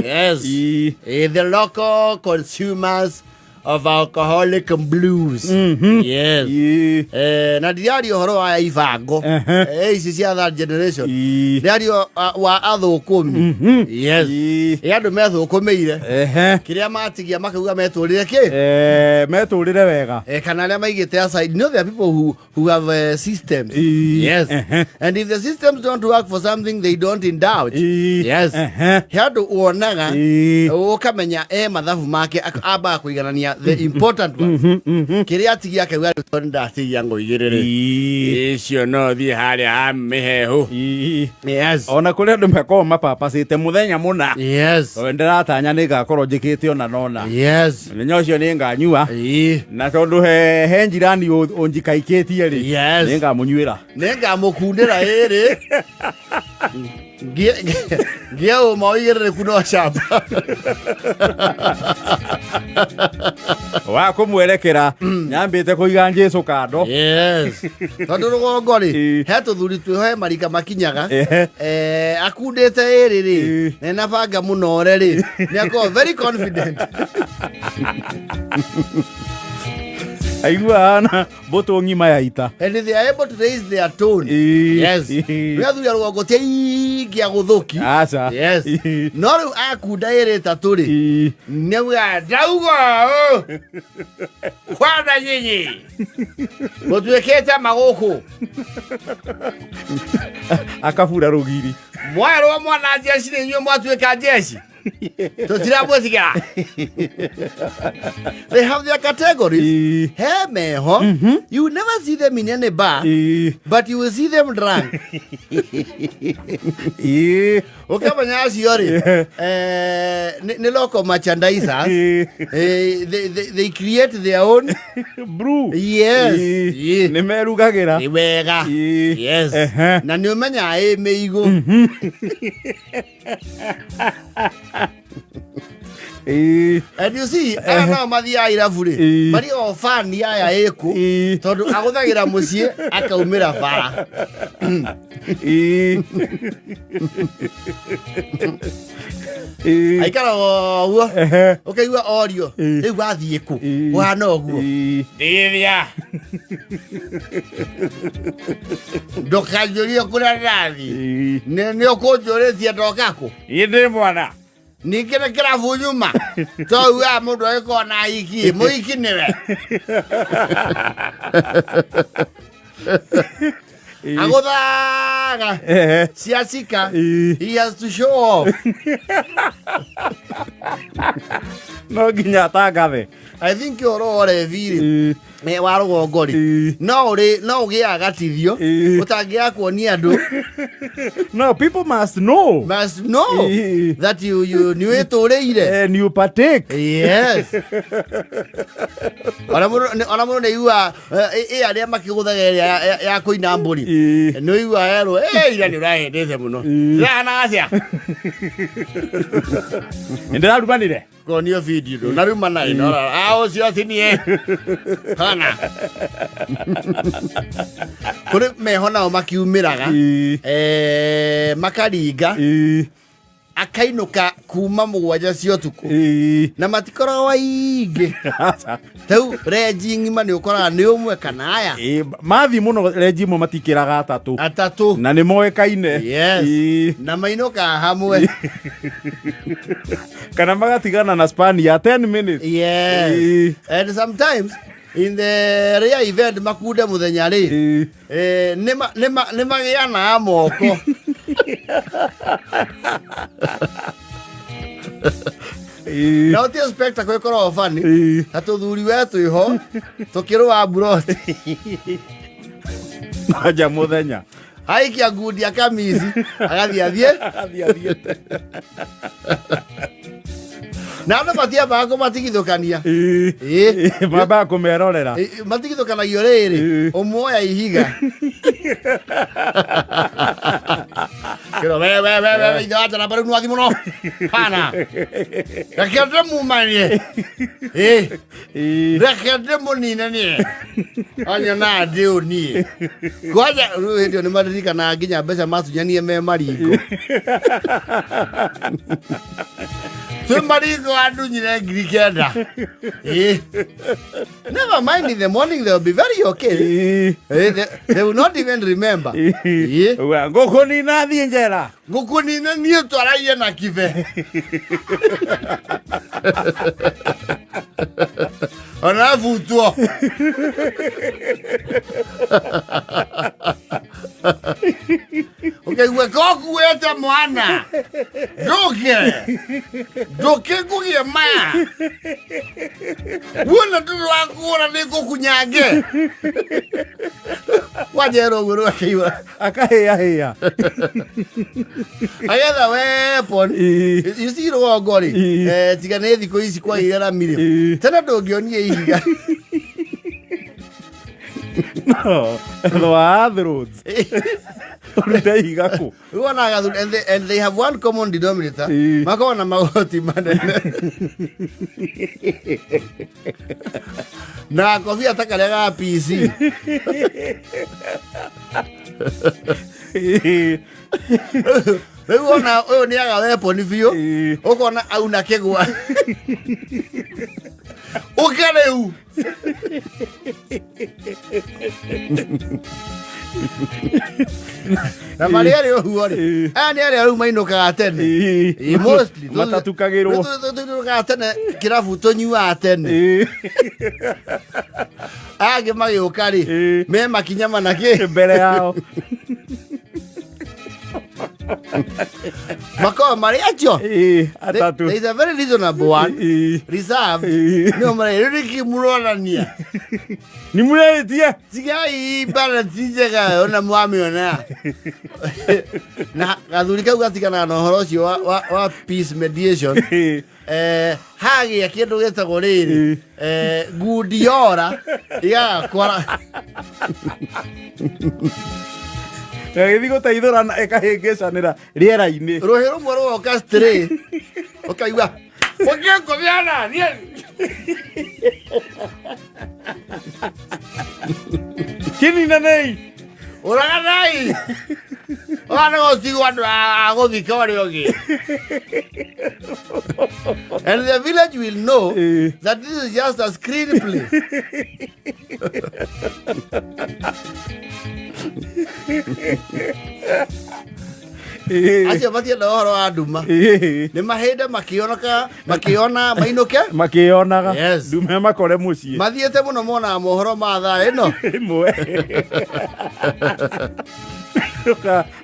Yes. Ii. The local consumers of alcoholic blues. Yes. Ii. Na ndiraria ũhoro wa ibango. Ici cia third generation. Ii. Ndiraria wa athũkũmi. Yes. Ii. Andũ methũkũmĩire. Kĩrĩa matigia makauga metũrĩre kĩ? Metũrĩre wega. Kana arĩa maigĩte aside. You know there are people who have systems. Ii. Yes. And if the systems don't work for something, they don't indulge. Ii. Yes. He andũ wonaga Ii. ũkamenya e mathabu make ambaga kũiganania the important ones. Kĩrĩa atigia akauga rĩu tondũ ndatigia ngũigĩrĩre. Ii. Icio no thiĩ harĩa ha mĩhehu. Ii. Yes. Ona kũrĩ andũ makoragwo mapapacĩte mũthenya mũna. Yes. Tondũ ndĩratanya nĩ ngakorwo njĩkĩte ona nona. Yes. Mũthenya ũcio nĩ nganyua. Ii. Na tondũ he njirani ũnjikaikĩtie rĩ. Yes. Nĩ ngamũnyuĩra. Nĩngamũkundĩra ĩrĩ. Ngie ũma ũigĩrĩrĩku no camba. Wa kũmwerekera nyambĩte kũiga Jesũ kando. Yes. Tondũ rũgongo rĩ, Ii. he tũthuri twĩho he marika makinyaga. Ehe. Akundĩte ĩrĩ rĩ, Ii. na ena banga mũnore rĩ, nĩ akoragwo very confident. Aigua hana mbũtũ ng'ima ya ita. And they are able to raise their tone. Ii. Yes. Ii. Nĩ athuri a rũgongo ti aingĩ agũthũki. Aca. Yes. Ii. No rĩu akunda ĩrĩ ĩtatũ rĩ, Ii. nĩ auga ndauga ũũ. Kwanza nyinyi mũtuĩkĩte magũkũ. Akabura rũgiri. Mwerwo mwana jeshi nĩ inyuĩ mwatuĩka jeshi. Tũtiramwĩtigĩra. They have their categories. Ii. He meho. You will never see them in any bar. Ii. But you will see them drunk. Ii. Ũkamenya acio rĩ, nĩ local merchandisers. Ii. They create their own. Brew. Yes. Ii. Ii. Nĩ merugagĩra. Nĩ wega. Ii. Yes. Ehe. Na nĩ ũmenyaga ĩ mĩigũ. Ii. And you see, aya nao mathiaga irabu rĩ, Ii. marĩ o fani aya ĩkũ, Ii. tondũ agũthagĩra mũciĩ akaumĩra bara. Ii. Ii. Aikaraga o ũguo, Ehe. ũkaigua orio, Ii. rĩu wathiĩ kũ? Ii. Ũhana ũguo. Ii. Ndirĩa. Ndũkanjũrie kũrĩa ndĩrathiĩ. Ii. Nĩ ũkũnjũrĩtie ndoka kũ? Ii ndĩ mwana. Ningĩ nĩ kĩrabu nyuma. To ugaga mũndũ agĩkorwo na iki, mũiki nĩwe. Agũthaga Ehe. cia cika. Ii. He has to show off. No nginya atangathe. I think ũhoro wa ũrevi rĩ, Ii. wa rũgongo rĩ, Ii. no ũrĩ no ũgĩaga gatithio Ii. ũtangĩaga kuonia andũ. No, people must know. Must know Ii. that you nĩ wĩtũrĩire. And you partake. Yes. Ona mũndũ nĩ aiguaga ĩ arĩa makĩgũthaga ĩrĩa ya kũina mbũri. Ii. Nĩ ũiguaga erwo, "Ĩ, ira nĩ ũrahendete mũno." Ii. Ndĩrahana atĩa? Nĩ ndĩrarumanire. Kuonio video ndũnarumana ĩ, no ah, ũcio ti niĩ. Hana. Kũrĩ meho nao makiumĩraga. Ii. Makaringa Ii. akainũka kuma 7 cia ũtukũ. Ii. Na matikoragwo aingĩ. Aca. Rĩu renji ng'ima nĩ ũkoraga nĩ ũmwe kana aya. Ii, mathiĩ mũno renji imwe matikĩraga atatũ. Atatũ. Na nĩ moĩkaine. Yes. Ii. Na mainũkaga hamwe. Kana magatigana na span ya 10 minutes. Yes. Ii. And sometimes in the rare event makunde mũthenya rĩ, Ii. nĩ magĩanaga moko. Ii. Na ũtie spectacle ĩkoragwo funny. Ii. Ta tũthuri we twĩho tũkĩrũa mburoti. Kwanja mũthenya. Aikia ngundi akamisi agathiĩ athiĩ. Athiĩ athiĩte. Na andũ matiambaga kũmatigithũkania. Ii. Ii. Mambaga kũmerorera. Matigithũkanagio rĩrĩ, Ii. ũmwe oya ihiga. Kĩro we we we we ithe wa njaramba rĩu nĩwathi mũno hana reke ndĩmumanie. Ĩ, reke ndĩmũnine niĩ anyonaga ndĩ ũ niĩ kwanja. Rĩu hĩndĩ ĩyo nĩmaririkanaga nginya mbeca matunyanie me maringo, twĩ maringo andunyire 9,000. Ĩ, never mind, in the morning they will be very okay. They will not even remember. Ĩ. Ngũkũ nina thiĩ njera. Ngũkũnina niĩ twaraire na kibe ona butwo. Ũkaigua kokuĩte mwana ndũke ndũke ngũgĩe maya guona ndũrĩ wa kũgũra nĩ ngũkunyange wanjera ũguo rĩu akĩigua Akahĩahĩa. Agetha weapon. You see rũgongo rĩ, tiga nĩ thikũ ici kwagĩire rami rĩ, tene ndũngĩonie ihiga. No, thwa roads ũrute ihiga kũ? Rĩu wonaga athuri and they have one common denominator. Makoragwo na magoti manene na kobia ta karĩa ga PC. Rĩu wona ũyũ nĩ aga weapon biũ. Ũkona auna kĩgwa ũke rĩu. Na marĩ erĩ ũguo rĩ, aya nĩ arĩa rĩu mainũkaga tene. Ĩ, mostly Matatukagĩrwo. Tũinũkaga tene kĩrabu tũnyuaga tene. Aya angĩ magĩũka rĩ, me makinya mana kĩ mbere yao. Makoragwo marĩ acio. Atatũ. There is a very reasonable one reserved. Nĩo marĩ rĩu nĩkĩ mũronania? Nĩ mũrĩtie. Tigai balance njega ona mwamĩona na gathuri kau gatiganaga na ũhoro ũcio wa peace mediation. Hagĩa kĩndũ gĩtagwo rĩrĩ, ngundi yora igagakwara. Gagĩthiĩ gũteithũrana ĩkahĩngĩcanĩra rĩera-inĩ. Rũhĩ rũmwe rũgoka straight ũkaigua ũkĩngũmĩana niĩ. Kĩninanei. Ũraganai wana gũtigwo andũ a gũthika ũrĩa ũngĩ, and the village will know that this is just a screenplay. Acio matienda ũhoro wa nduma. Nĩ mahĩndĩ makĩonoka makĩona mainũke. Makĩonaga. Yes. Ndume makore mũciĩ. Mathiĩte mũno monaga mohoro ma thaa ĩno. Ĩmwe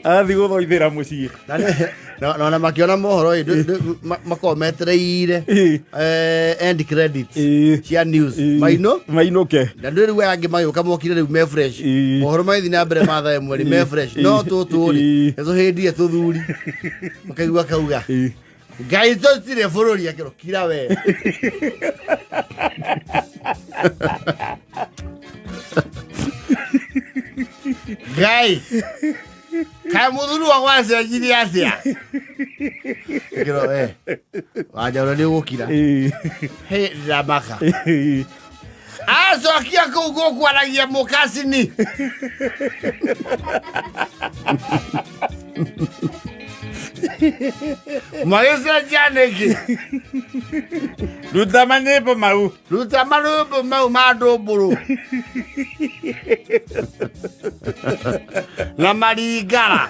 agathiĩ gũthoithĩra mũciĩ. Na ona makĩona mohoro ĩ, makoragwo metereire end credits cia news mainũ mainũke. Na ndũ rĩu aya angĩ magĩũka mokire rĩu me fresh. Mohoro magĩthiĩ na mbere ma thaa 1 rĩ me fresh, no tũtũ rĩ, nĩ tũhĩndie tũthuri ũkaigua kauga ngai tũtirĩ bũrũri akĩro kira we. Ngai kaĩ mũthuri wakwa acenjirie atĩa? Akĩro we wanjaũra nĩ ũgũkira. Hĩ, ndĩramaka. Acokia kũu gũkwaragia mũkacini. Magĩcenjia nĩkĩ? Ruta manyĩmbo mau. Ruta marwĩmbo mau ma ndũmbũrũ na maringara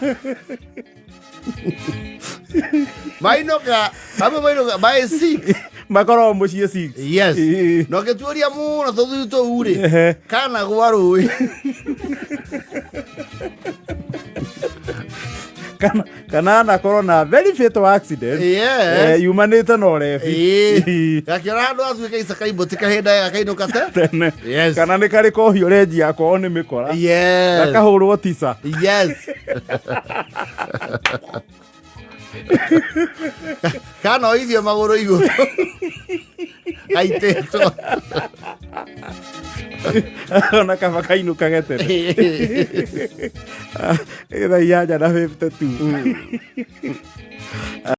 mainũka amwe mainũka by 6. Makoragwo mũciĩ 6. Yes. Na ũngĩtuĩria mũno tũthuri tũu rĩ, kana gwa rũĩ. Kana anakorwo na very fatal accident. Yumanĩte na ũrebi. Gakĩona handũ atuĩka icakaimbũti kahĩnda gakainũka te tene. Yes. Kana nĩ karĩ kohio renji yakwao nĩ mĩkora. Gakahũrwo tica. Yes, kana oithio magũrũ igũrũ aitĩtwo. Ona kaba kainũkage tene thaa 8:52.